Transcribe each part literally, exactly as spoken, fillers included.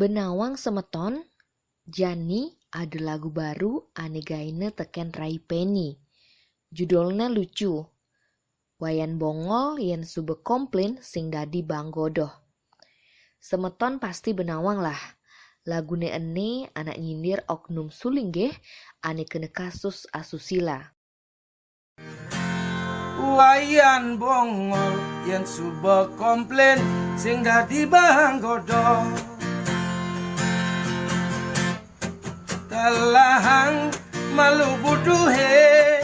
Benawang semeton, jani ada lagu baru ane gaene teken Rai Peni. Judulne lucu. Wayan bongol yen suba komplain sing dadi banggodoh. Semeton pasti benawang lah. Lagune ene anak nyindir oknum sulinggih ane kena kasus asusila. Wayan bongol yen suba komplain sing dadi banggodoh. Telahang malu buduhe,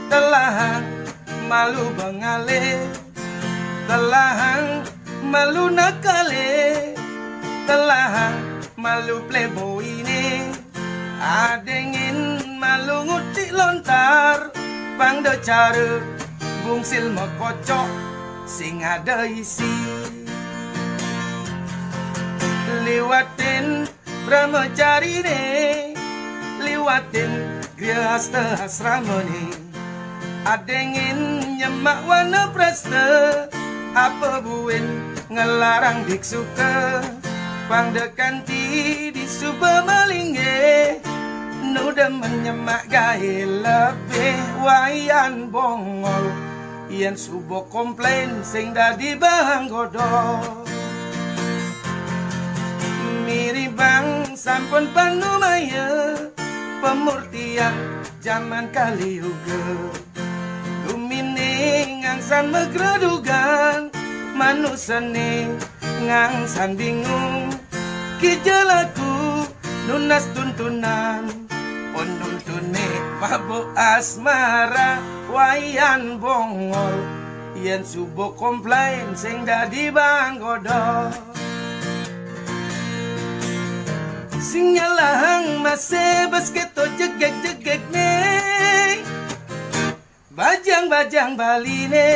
telahang malu bengale, telahang malu nakale, telahang malu pleboine, adengin malu ngutik lontar, pang da cara bungsil makocok sing ada isi. Liwatin brahmacarine, liwatin grihasta asramane. Adengin nyemak wanaprasta, apa buin ngelarang biksuka. Pang da kanti disuba malingge, nu demen nyemak gae lebih. Wayan bongol yen suba komplain sing dadi banggodoh. Miribang sampun panumaya pamurtian jaman Kali Yuga. Gumine ngangsan magradugan, manusane ngangsan bingung. Kija laku nunas tuntunan, pun nuntune mabuk asmara. Wayan bongol yen suba komplain sing dadi banggodoh. Sing nyalahang masih basketo jegek-jegek ne, bajang-bajang Bali ne.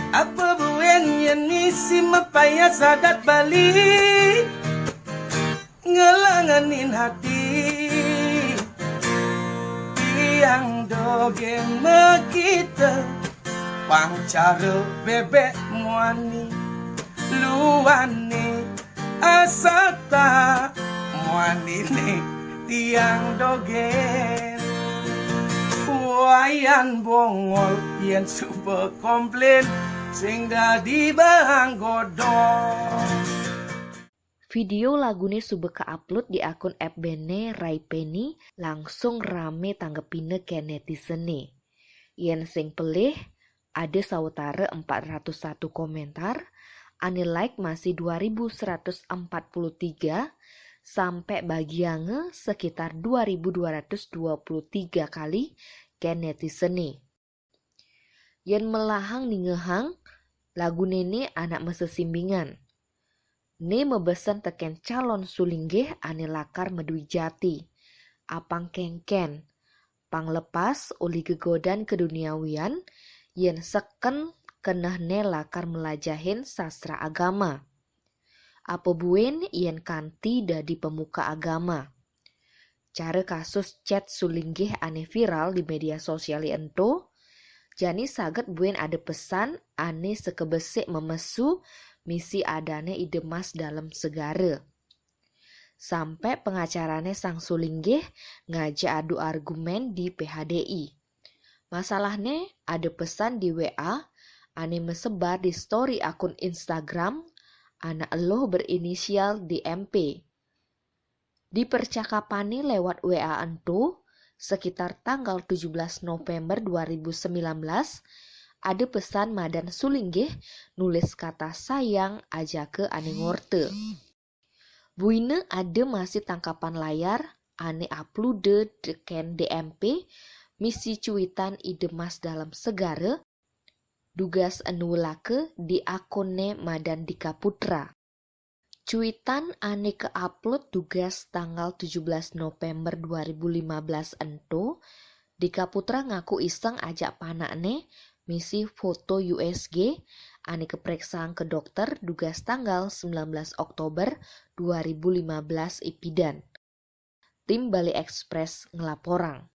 Apa buin yen misi mapayas adat Bali, ngelangenin hati. Tiang dogen makita pang cara bebek muani, luane asata, muanine tiang dogen. Wayan bongol yen suba komplain sing dadi banggodoh. Video lagune suba ka-upload di akun F B-ne Rai Peni, langsung rame tanggepine ken netizene. Yen sing pelih, ada sawetara empat ratus satu komentar, ane like masih dua ribu seratus empat puluh tiga, sampe bagiange sekitar dua ribu dua ratus dua puluh tiga kali ken netizene. Yen melahang ningehang, lagune ne anak mesesimbingan. Ne mabesen teken calon sulinggih ane lakar madui jati. Apang kenken, pang lepas uli gegodan keduniawian, yen seken kenehne lakar melajahin sastra agama. Apa buin yen kanti dadi pemuka agama. Cara kasus chat sulinggih ane viral di media sosial ento, jani saget buin ada pesan ane sekebesik memesu misi adane Ida Mas Dalem Segara. Sampe pengacarane sang sulinggih ngajak adu argumen di P H D I. Masalahne ada pesan di W A ane mesebar di story akun Instagram anak eluh berinisial D M P. Di percakapane lewat W A ento, sekitar tanggal tujuh belas November dua ribu sembilan belas, ada pesan madan sulinggih nulis kata sayang ajaka ane ngorta. Buina ada masih tangkapan layar ane uploade teken D M P misi cuitan Ida Mas Dalem Segara, dugas enu laka di akunne madan Dika Putra. Cuitan ane ke-upload dugas tanggal tujuh belas November dua ribu lima belas ento, Dika Putra ngaku iseng ajak panakne misi foto U S G ane kepreksaan ke dokter dugas tanggal sembilan belas Oktober dua ribu lima belas ipidan. Tim Bali Express ngelaporang.